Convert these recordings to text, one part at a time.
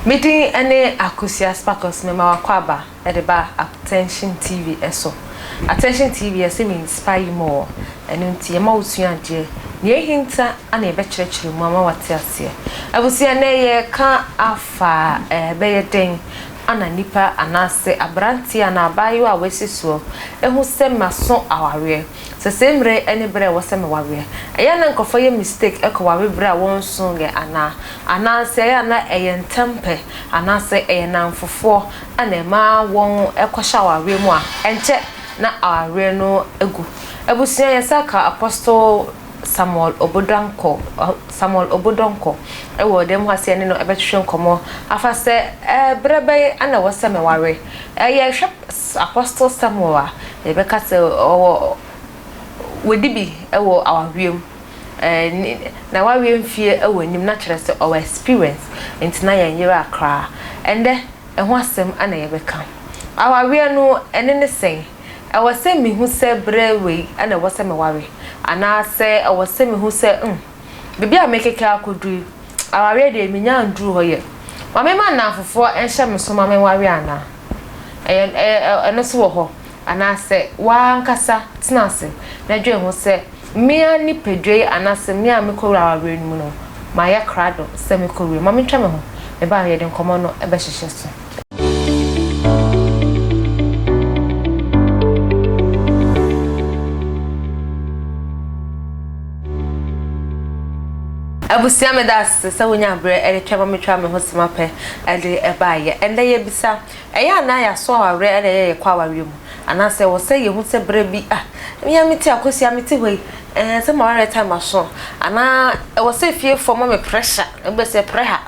Me din ne Akosua Sparkles mema w'akwaaba de ba Attention TV so. Attention TV yɛse we inspire you more ɛno nti yɛma wo sua adeɛ, nea ahinta na yɛbɛkyerɛkyerɛ mu ama wate aseɛ. Abusua nnɛ yɛreka afa ɛbɛyɛ dɛn ana nipa anaase abranteɛ anaa abaayewa a wasi soɔ ahu sɛ maso awareɛ. Sɛ sei mmerɛ yi ne berɛ a ɛwɔ sɛ mewareɛ. Ɛyɛ a na nkorɔfoɔ yɛ mistake kɔ ware berɛ a wɔnso yɛ anaa? Anaasɛ ɛyɛ a na ɛyɛ ntɛmpɛ anaasɛ ɛyɛ nnamfofoɔ na ɛma wɔn kɔhyɛ awareɛ mu a ɛnkyɛ na awareɛ no agu. Abusua yɛn nsa ka Apostle Samuel Obodonkor Samuel Obodonkor wɔ dan mu ha sɛ yɛne no bɛtwetwe nkɔmmɔ afa sɛ berɛ bɛn na ɛwɔ sɛ meware. Yɛhwɛ Apostle Samuel a, yɛbɛka sɛ ɔwɔ wadi bi wɔ awareɛ mu. Na wareɛ mfie wɔ anim na kyerɛ sɛ ɔwɔ experience nti na yɛn yera koraa. Ɛndɛ ɛho asɛm na yɛbɛka. Awareɛ no ɛne ne sɛn? Ɛwɔ sɛ mihu sɛ berɛ wei na ɛwɔ sɛ meware, anaasɛ ɛwɔ sɛ mihu sɛ mm, baabi a merekeka akɔduru yi, awareɛ deɛ mennya nnuruu hɔ yɛ. Ma memma nnamfofoɔ nhyɛ me so ma menware anaa? Ɛyɛ, ɛyɛ, ɛno nso wɔ hɔ. Anaasɛ wo ara ankasa tena ase na dwen ho sɛ, 'Me ara nipadua yi anaasɛ me a mekɔwura awareɛ no mu no, mayɛ krado sɛ mekɔwura mu. Ma mentwa me ho, meba a yɛde nkɔmmɔ no bɛhyehyɛ so. Abusua meda ase sɛ wonya berɛ de twɛn ma metwa me ho sima pɛ de baeɛ. Ɛndɛ yɛbisa, ɛyɛ a na yɛaso awareɛ na ɛyɛ yɛkɔ awareɛ mu? Anaasɛ ɛwɔ sɛ yɛhu sɛ berɛ bi ah me a mete Akosua mete hɔ yi ɛɛ sɛ m'awareɛ time aso anaa ɛwɔ sɛ fiefoɔ ma me pressure, ɛbɛsɛ prɛha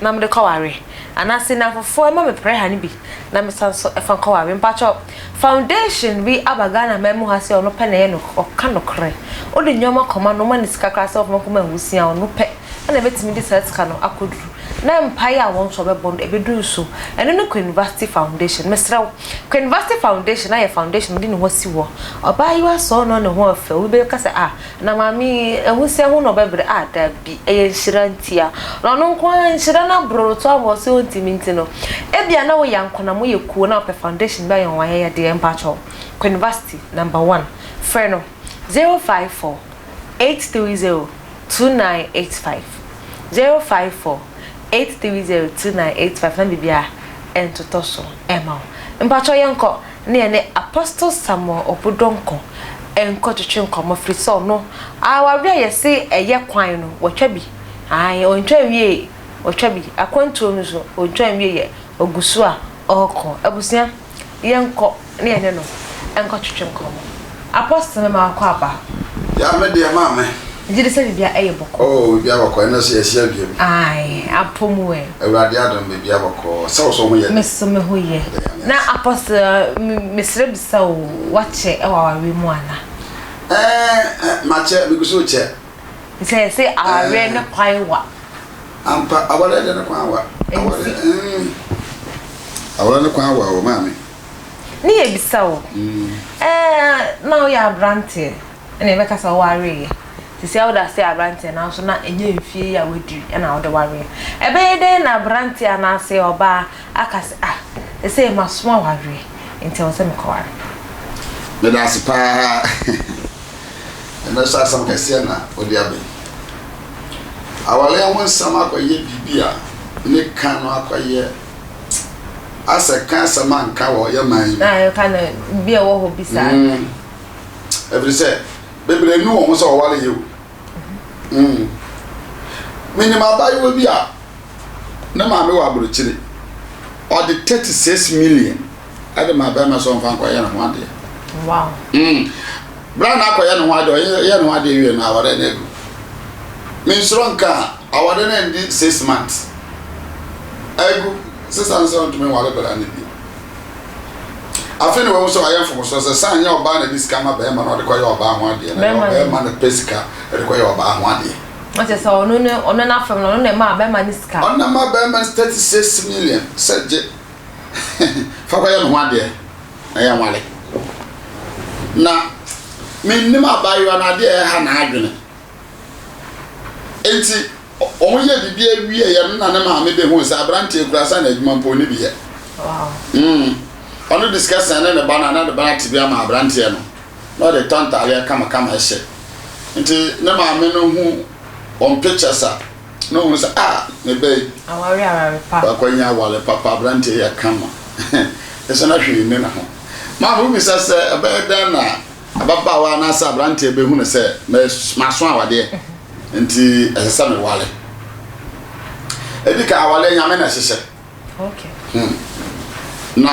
na mede kɔware anaasɛ nnamfofoɔ ma me prɛha no bi na mesan nso fa kɔware. Mpakyɛw, foundation bi aba Ghana man mu ha sɛ ɔno pɛ na ɛyɛ no ɔka nokorɛ. Wode nneɛma kɔma no, woma no sika koraa sɛ ɔmfa nkɔma nwusia a, ɔno pɛ na ɛbɛtumi de saa sika no akɔduru. Na mpaeɛ a wɔn nso wɔbɛbɔ no ɛbɛduru so. Ɛno ne Queenvasty Foundation. Mesrɛ wo, Queenvasty Foundation ayɛ foundation ɔde ne ho asi hɔ. Ɔbaayewa sɔɔ no ne ho ɔfɛ, obi bɛka sɛ ah, Na maame yi, ahusia ho na ɔbɛbrɛ? Ah, dabi, ɛyɛ nhyira ntia. Na ɔno nko ara, nhyira no aboro so ama ɔsɛ ɔntumi nti no, ebia na woyɛ ankonam, woyɛ kuo na wopɛ foundation bi ayɛ wɔn ayɛyɛdeɛ, mpakyɛw, Queenvasty, number one, frɛ no, 054 830 2985, 054 830 2985 na biribiara ntotɔ so mma wo. Mpakyɛw yɛnkɔ. ne yɛne Apostle Samuel Obodonko nkɔtwetwe nkɔmmɔ firi sɛ ɔno awareɛ a yɛse ɛyɛ kwan no watwa bi, ae ɔntwa nwiee, watwa bi, akwantuo no nso ɔntwa nwieɛ, ɔgu so a ɔrekɔ. Abusua yɛnkɔ ne yɛne no nkɔtwetwe nkɔmmɔ. Apostle mema wakɔ aba. Ya me deɛ maame. Megye di sɛ biribiara ɛyɛ bɔkɔɔ. Oh biribiara bɔkɔɔ ɛnɛ nso yɛahyia biom. Ae apɔ mu ɛ. Awurade adom biribiara bɔkɔɔ sɛ wo so wo ho yɛ de? Me so me ho yɛ. Na Apostle mesrɛ bisa o wakyɛ ɛwɔ awareɛ mu ana? Ɛɛ makyɛ megu so rekyɛ. Sɛ yɛse awareɛ ne kwan wa. Ampa awareɛ deɛ ne kwan wa. Awareɛ mm awareɛ ne kwan wa o maame. Ne yɛ bisa o ɛɛ na woyɛ abranteɛ ɛna yɛbɛka sɛ wowareeɛ sisi a woda so yɛ abranteɛ nanso na ɛnyɛ mfie yi a woaduru ɛna wode wareɛ ɛbɛyɛ dɛn na abranteɛ anaasɛ ɔbaa aka sɛ ah sɛsɛi maso awareɛ nti ɛwɔ sɛ mekɔware. Meda ase paa ɛnɛ nso asɛm kɛseɛ na wode aba yi. Awareɛ ho nsɛm akɔyɛ biribi a ne ka no akɔyɛ asɛ ka asɛm anka wɔ yɛ man yi mu. Na yɛka no bi a ɛwɔ hɔ bi saa. Mm. Ɛfiri sɛ bebree nu wɔn ho sɛ wɔware yɛ o. Mm. Menim abaayewa bi a ne maame wɔ aburokyire. Ɔde 36 million ɛde ma bɛrima sɛ ɔmfa nkɔyɛ ne ho adeɛ. Wow. Mm. Bere a na akɔyɛ ne ho adeɛ, ɔyɛ ne ho adeɛ wie no aware no agu. Mensuro nka a, aware no andi 6 months. Agu, sesa no sɛ ɔntumi nware bra no bio. Afei na wahu sɛ wayɛ mfomsoɔ sɛ san nyɛ ɔbaa na de sika ma bɛrima na ɔde kɔyɛ ɔbaa ho adeɛ na ɛyɛ ɔbɛrima na pɛ sika de kɔyɛ ɔbaa ho adeɛ. Ɔkyɛ sɛ ɔno ne ɔno n'afam no ɔno na ɛmaa bɛrima no sika. Ɔno na ɛmaa bɛrima no 36 million sɛ gye fa kɔyɛ me ho adeɛ na yɛnware. Na mennim abaayewa no adeɛ a ɛha n'adwene. Enti. Wɔyɛɛ biribiara wieeɛ no na ne maame bɛhuu sɛ aberanteɛ kura sɛ n'adwuma mpo ɔnni bi yɛ. Mm. Ɔno de sika sɛne ne ba no a na ne ba no ate bi ama aberanteɛ no na ɔde tɔ ntaadeɛ kamakama hyɛ. Nti ne maame no hu wɔn pictures a na ɔhunu sɛ ah me ba yi. Aware aware pa. Wakɔnya aware papa aberanteɛ yɛ kama. Nso na hwee nni ne ho. Maame wobisa sɛ ɛbɛyɛ dɛn na Ababaawa anaasɛ aberanteɛ bɛhunu sɛ maso awadeɛ nti ɛsɛ sɛ mewale. Ɛdi kan awadeɛ Nyame na ɛhyehyɛ. Hmm. Na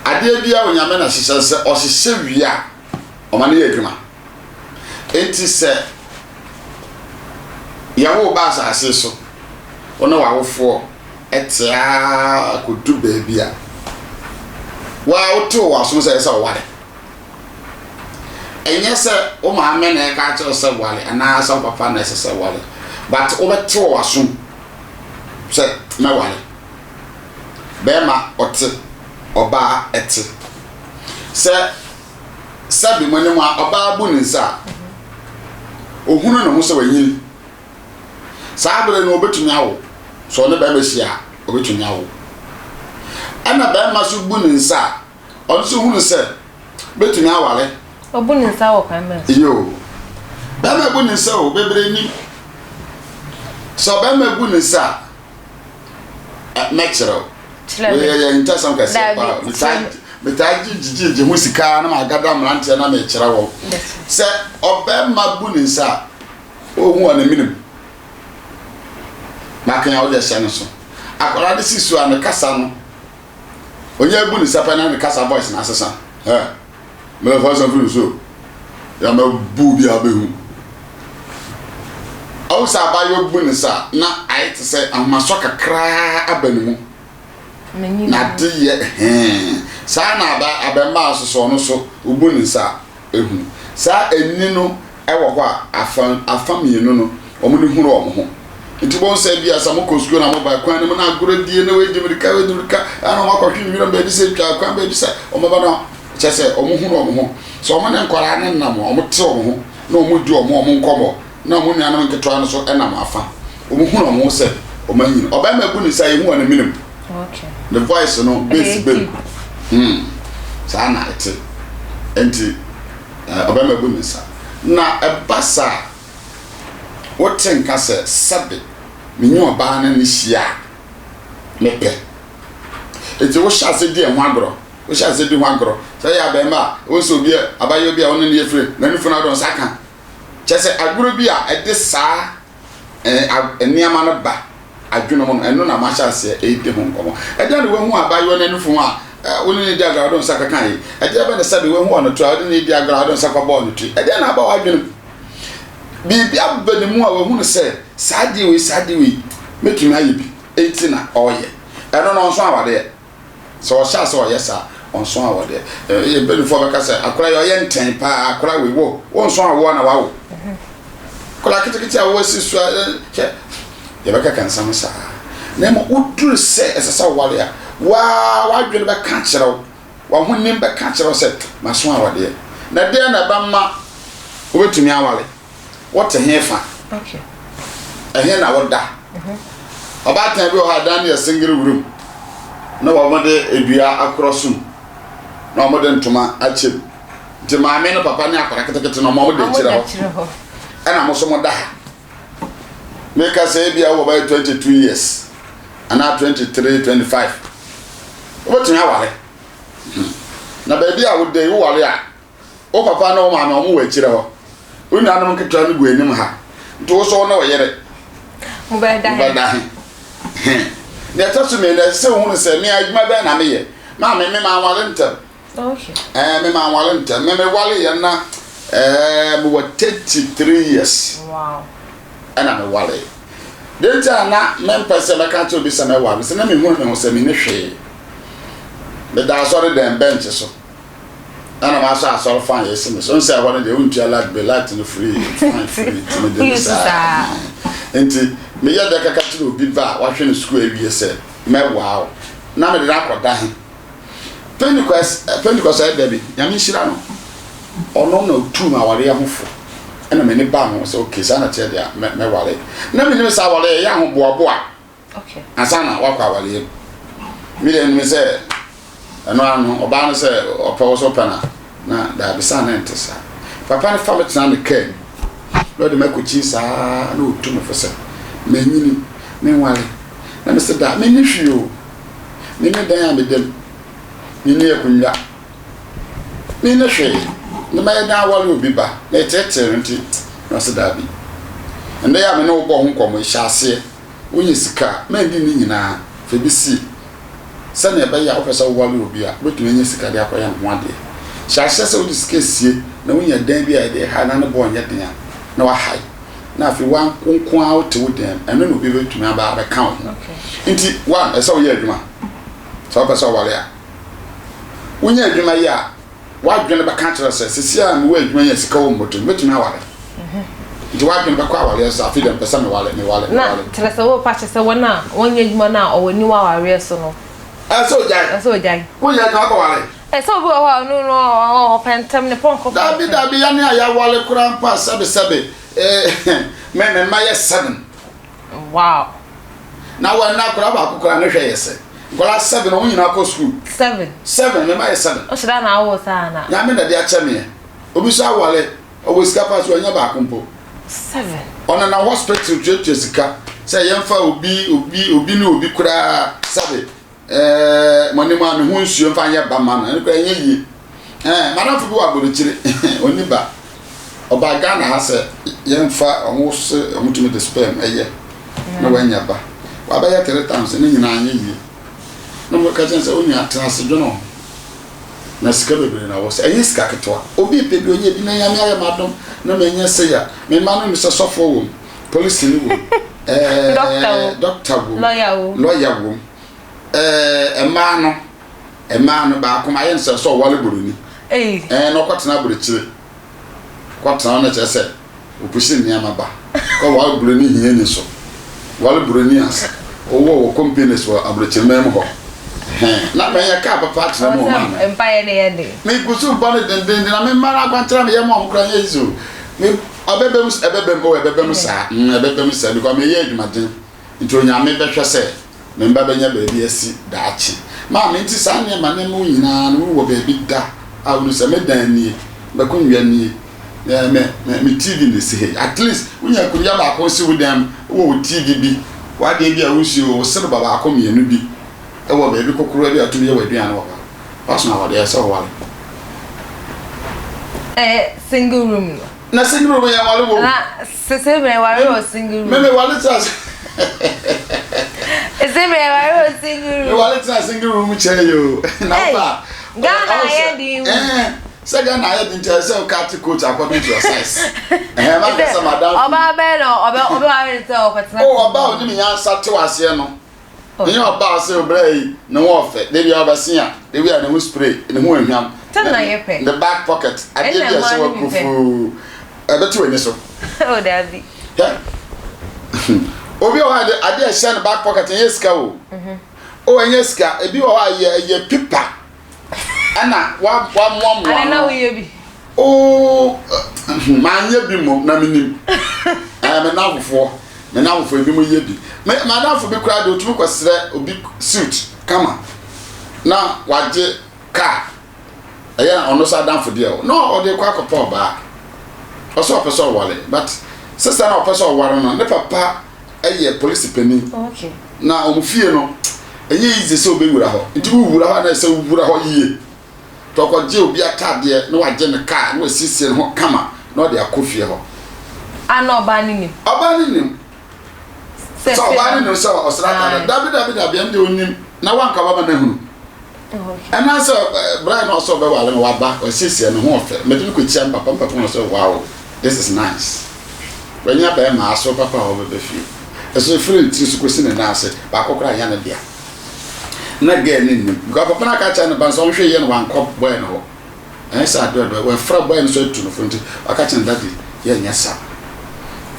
adeɛ biara Onyame na ɛhyehyɛ sɛ ɔhyehyɛ wie a ɔma no yɛ adwuma. Enti sɛ yɛwo ba asase so wo ne w'awofoɔ te ara kɔdu baabi a, wo ara wotew w'asom sɛ ɛsɛ sɛ ɔware. Ɛnyɛ sɛ wo maame na ɛka akyerɛ wo sɛ ware anaasɛ wo papa na ɛsɛ sɛ ware, but wobɛtew w'asom sɛ mɛware. Bɛrima ɔte, ɔbaa ɛte. Sɛ sɛbe mo anim a ɔbaa bu ne nsa a, ohunu ne ho sɛ wanyini. Saa bere no obetumi awo. Sɛ ɔne barima hyia a, obetumi awo. Ɛna barima nso bu ne nsa a, ɔno nso hunu sɛ betumi aware. Obu ne nsa wɔ kwan bɛn so? Yoo. Barima bu ne nsa o, bebree nim. Sɛ ɔbarima bu ne nsa a, mɛkyerɛ wo. Kyerɛ me. Yɛ yɛ ntasɛm kɛseɛ paa. Daabi, kyerɛ me. Metaa gyegye ho sika na magada mmeranteɛ na mekyerɛ wɔn. Sɛ ɔbarima bu ne nsa a, Ohu wɔ ne menem. N'akan a wode ahyɛ no so. Akwadaa no si so a ne kasa no, onye bu ne nsa pɛ na ne kasa voice na asesa. Ɛ, mɛfa asɛm firi so. Ya mɛbu bi a bɛhu. Ɔhu sɛ abaayewa bu ne nsa na ayɛ te sɛ ahomasɔ kakraa aba ne mu. Na de yɛ hɛn. Saa na aba abɛmmaa nso so ɔno so obu ne nsa a. Ehu. Saa ani no wɔ hɔ a, afa afa mmienu no, wɔn ani hunu wɔn ho. Nti wobɛhu sɛ ebia sɛ mokɔ sukuu na moba kwan no mu na agorɔ die na wei di mirika, wei di mirika, ɛna wɔn akɔhwe nwuram baabi sɛ twa kwan baabi sɛ wɔn ba no kyɛ sɛ wɔn hunu wɔn ho. Sɛ wɔn ne nkwadaa no nam a, wɔn te wɔn ho na wɔn di wɔn wɔn nkɔmmɔ na wɔn nuanom nketewa no so nam afa. Wɔn hunu wɔn ho sɛ wɔn anyini. Ɔbarima bu ne nsa yɛhu wɔ ne menem. Ne voice no bass bem. Hmm. Saa na ɛte. Enti ɔbarima bu ne nsa. Na ɛba saa a, wote nka sɛ sɛbe menye ɔbaa no ne hyia a, mepɛ. Enti wohyɛ ase di ɛho agorɔ. Wohyɛ ase di ho agorɔ. Sɛ ɛyɛ abarimaa a, wohu sɛ obi abayewa bi a wo ne no yɛ firi, n'anufo no adɔ nsa ka. Kyerɛ sɛ agorɔ bi a ɛde saa nneɛma no ba adwene mu no, ɛno na mahyɛ aseɛ redi ho nkɔmmɔ. Ɛdeɛn na woahu abaayewa no anufo ho a wo ne no redi agorɔ a wode wo nsa keka yi? Ɛdeɛn bɛ na sɛbe woahu ɔno to a wode no redi agorɔ a wode wo nsa kɔbɔɔ no ti? Ɛdeɛn na aba w'adwene mu? Biribi aba ne mu a wahu no sɛ saa adeɛ wei, saa adeɛ wei, mɛtumi ayɛ bi, enti na ɔreyɛ. Ɛno no ɔnso awadeɛ. Sɛ ɔhyɛ ase ɔyɛ saa a, ɔnso awoɔ deɛ. Yɛn mpanimfoɔ bɛka sɛ, akwadaa yi ɔyɛ ntɛn paa, akwadaa wei wo, wonso awoɔ na wawo. Akwadaa ketekete a wɔasi so a, hwɛ, yɛbɛkeka nsɛm saa. Na mmom woduru sɛ ɛsɛ sɛ woware a, waa w'adwene bɛka akyerɛ wo, w'ahonim bɛka akyerɛ wo sɛ, maso awadeɛ. Na deɛ na ɛbɛma wobɛtumi aware? Wote hefa? Ɛhe na woda? Ɔbaatan bi wɔ hɔ a dan no yɛ single room na wɔde dua akorɔ so mu na wɔde ntoma akyɛ mu. Nti maame ne papa ne akwadaa ketekete no wɔn da akyire hɔ ɛna mo nso mo da ha. Meka sɛ ebi a wɔ bɛyɛ 22 years anaa 23, 25 wobɛtumi aware. Hmm. Na baabi a woda yi woware a Wo papa ne wo maame wɔn wɔ akyire hɔ. Wo nuanom nketewa no gu anim ha. Nti wo so wo ne wo yere mobɛda he? He. Nea ɛtɔ so mmienu, ɛsɛ sɛ wohunu sɛ me adwuma bɛn na meyɛ. Maame, me manware ntɛm. Ɛɛ, me manware ntɛm. Me mewareeɛ na ɛɛ mewɔ 33 years. Wow. Ɛna mewaree. Deɛ nti a na mempɛ sɛ mɛka akyerɛ obi sɛ mɛware no sɛ na mehunu me ho sɛ menni hwee. Meda asɔre dɛn bɛnkye so. Ɛna masɔ asɔre fan esi me so nsɛ ɛhɔ no deɛ wontua light bill light no free fan free nti mede no saa nti meyɛ dɛ kaka kyerɛ obi ba a wahwɛ no sukuu awie sɛ mɛwaa wo na mede no akɔda he Pentecost eh, Pentecost ɛda bi nyame nhyira no ɔno na otuu me awareɛ ho fo. Ɛna m'ani baa ho sɛ okay saa na teɛ deɛ a mɛware. Na menim sɛ aware ɛyɛ ahoboaboa ansa na wakɔ awareɛ mu. Me deɛ menim sɛ ɛno ara no ɔbaa no sɛ ɔpɛ wo sɛ ɔpɛ no a na daabi saa na ɛnte saa. Papa no fa me tena ne kaa mu na ɔde me akɔkyin saa na ɔtu me fo sɛ manyini menware. Na mese daa menni hwee o, menni dan a meda mu, menni akonnwa. Menni hwee, na mɛyɛ dɛn aware obi ba? Mereteetee no nti, na ɔse daabi. Ndɛ yi a me ne wo bɔ ho nkɔmmɔ yi, hyɛ aseɛ. Wonya sika a, mɛndi ne nyinaa, fa bi sie. Sɛnea ɛbɛyɛ a wopɛ sɛ woware obi a, wobɛtumi anya sika de akɔyɛ ne ho adeɛ. Hyɛ aseɛ sɛ wode sika sie na wonya dan bi a yɛde hae na ne boɔ nyɛ den a, na wahae. Na afei wo nko ara wote wo dan mu, ɛno na obi bɛtumi aba abɛka wo ho. Nti, one, ɛsɛ sɛ woyɛ adwuma. Sɛ wopɛ sɛ woware a. Wonya adwuma yi a, w'adwene bɛka akyerɛ wo sɛ, seesei a mewɔ adwuma yi a sika wɔ me bɔtɔ mu, mɛtumi aware. Nti w'adwene bɛkɔ awareɛ so sɛ, afei deɛ mepɛ sɛ meware, meware, Na meware. kyerɛ sɛ worepa kyɛ sɛ wɔn a wɔnyɛ adwuma no a wɔn ani wɔ awareɛ so no. Ɛsɛ sɛ ogyae. Ɛsɛ sɛ ogyae. Wonyɛ adwuma akɔware. Ɛsɛ obi wɔ hɔ a ɔno no ɔpɛ ntɛm, ne pɔnkɔ pɛ Dabi, ntɛm. dabi, yɛne a yɛaware koraa mpo a sɛbesɛbe, eh, me, me mma yɛ seven. Wow. Na wɔn na akwadaa baako koraa ne hwɛ yɛ sɛ. Nkwadaa seven wɔn nyinaa kɔ sukuu. Seven. Seven me ma yɛ seven. O hyɛ da na awo saa na. Nyame na de akyɛ meɛ. Obi so aware ɔwɔ sika paa so ɔnyɛ baako mpo. Seven. Ɔnenam hospital tuatua sika sɛ yɛmfa obi obi obi ne obi koraa sɛbe ɛɛ mo anim a ne ho nsuo mfa nyɛ ba ma no ɛno koraa ɛnyɛ yie. Ɛɛ madamfo bi wɔ aburokyire ɔnni ba ɔbaa Ghana ha sɛ yɛmfa ɔmo se ɔmo tumi de sperm ɛyɛ na wanya ba wabɛyɛ three times ne nyinaa anyɛ yie na ɔmo ka kyerɛ sɛ onua tena ase dwene ho na sika bebree na wɔ sɛ ɛnyɛ sika ketewa obi pɛ bi ɔnyɛ bi na nyame ayɛ m'adom na manya sei a me mma no sɛ sɔfoɔ wɔ mu polisini wɔ mu ɛɛ dɔkta wɔ mu lɔya wɔ mu ɛɛ mmaa no Mmaa no, baako mayɛ no sɛ sɛ ɔware buroni. Ɛɛ na ɔkɔtena aburokyire. Kɔtena hɔ na kyerɛ sɛ ɔpusi nneɛma ba. Kɔware buroni hiani so. Ware buroni ase. Ɔwɔ wɔ companies wɔ aburokyire man mu hɔ. Hɛn na mɛyɛ kaa papa atena mu wɔ maame. Mpaeɛ no yɛ den. Megu so bɔ no dendenden na me mma no akwankyerɛ a meyɛ ma wɔn koraa nyɛ easy o. Me ɛbɛba mu ɛbɛba mu o ɛbɛba mu saa mm ɛbɛba mu saa because meyɛ adwumaden. Nti Onyame bɛhwɛ sɛ me mma bɛnya baabi asi daakye. Maame, nti saa nneɛma nneɛma wo nyinaa no wowɔ baabi da a wonu sɛ me dan nie, m'akonnwa nie, me, me, me, me TV na ɛsi ha yi. At least wonya akonnwa baako si wo dan mu, wowɔ wo TV bi, w'adeɛ bi a wosi o, wo silver baako mmienu bi wɔ baabi kokoroa bi a wotumi yɛ w'aduane wɔ hɔ. Waso awadeɛ sɛ ɔware. Ɛyɛ single room no. Na single room yɛn ware wɔ. Na sese mɛ ware wɔ single room. Me me ware tena. Sese mɛ ware wɔ single room. Me ware tena single room kyɛ yi o. Na ba. Ghana ayɛ den. Ɛɛ sɛ Ghana ayɛ den kyɛ sɛ ɔka te coat according to your size. Ɛhɛn ma kasa madam. Ɔbaa bɛyɛ na ɔbɛ ɔbɛ ware sɛ ɔkɔtena. O ɔbaa onim nyansa te waseɛ no. Ɛnyɛ ɔbaa sɛ ɔbra yi ne ho ɔfɛ, da bi a ɔbɛse a, da bi a ne ho spray, ne ho ahwam, ne back pocket, adeɛ bi a ɛhyɛ hɔ kufuu, ɛbɛte w'ani so. Oh, daabi. Hwɛ, obi wɔ hɔ a adeɛ a ɛhyɛ ne back pocket ɛnyɛ sika o. Mhm. O ɛnyɛ sika, ebi wɔ hɔ a ɛyɛ ɛyɛ pipa ɛna wamoamoa no. na woyɛ bi. Oo, manyɛ bi mmom na menim. Ɛɛ me nnamfofoɔ. Me nnamfo ebinom yɛ bi. Me m'adamfo bi koraa deɛ otumi kɔsrɛ obi suit kama na wagye kaa. Ɛyɛ ɔno nso adamfo deɛ o. Na ɔde kɔ akɔpɛ ɔbaa. Ɔsɛ ɔpɛ sɛ ɔware but sista na ɔpɛ sɛ ɔware no ne papa yɛ polisi panin. Okay. Na wɔn fie no ɛnyɛ easy sɛ ɔbɛwura hɔ. Nti wowura hɔ a na ɛsɛ wowura hɔ yie. Nti ɔkɔgye obi ataadeɛ na wagye ne kaa na wasiesie ne ho kama na ɔde akɔ fie hɔ. A na ɔbaa no nim? Ɔbaa no nim. Sɛ ɔbaa no nim sɛ ɔsra atadeɛ. Dabi dabi dabi ɛno deɛ ɔnim na wanka ɔbɛma no ahunu. Ɛna sɛ berɛ na ɔsɛ ɔbɛware no waba wasiesie ne ho ɔfɛ. Mede no kɔkyia me papa, me papa hu sɛ wow this is nice. Wanya bɛrima aso papa a ɔbɛba fie. Ɛso ɛfiri ne tiri so kɔsi ne nan ase baako koraa nyɛ ne dea. Na girl no nnim because papa no aka akyerɛ ne ba no sɛ ɔnhwɛ yie na wankɔ boy no hɔ. Ɛnyɛ sɛ adeɛ ɔdɔ wafra boy no so atu no fo nti waka kyerɛ no daddy yɛnyɛ saa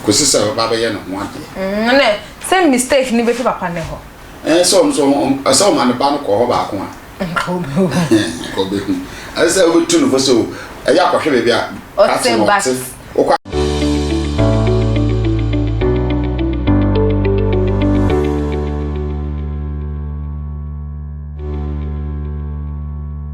kɔsi sɛ ɔbɛba abɛyɛ ne ho adeɛ. Mm, ne sɛ mistake no bɛfi papa no hɔ. Ɛɛ sɛ ɔno nso ɛsɛ ɔma ne ba no kɔ hɔ baako a. Nka ɔbɛhu. Nka ɔbɛhu. Ɛsɛ sɛ wobɛtu no fo sɛ o ɛyɛ akɔhwɛ baabi a ɔte but. Wokɔ.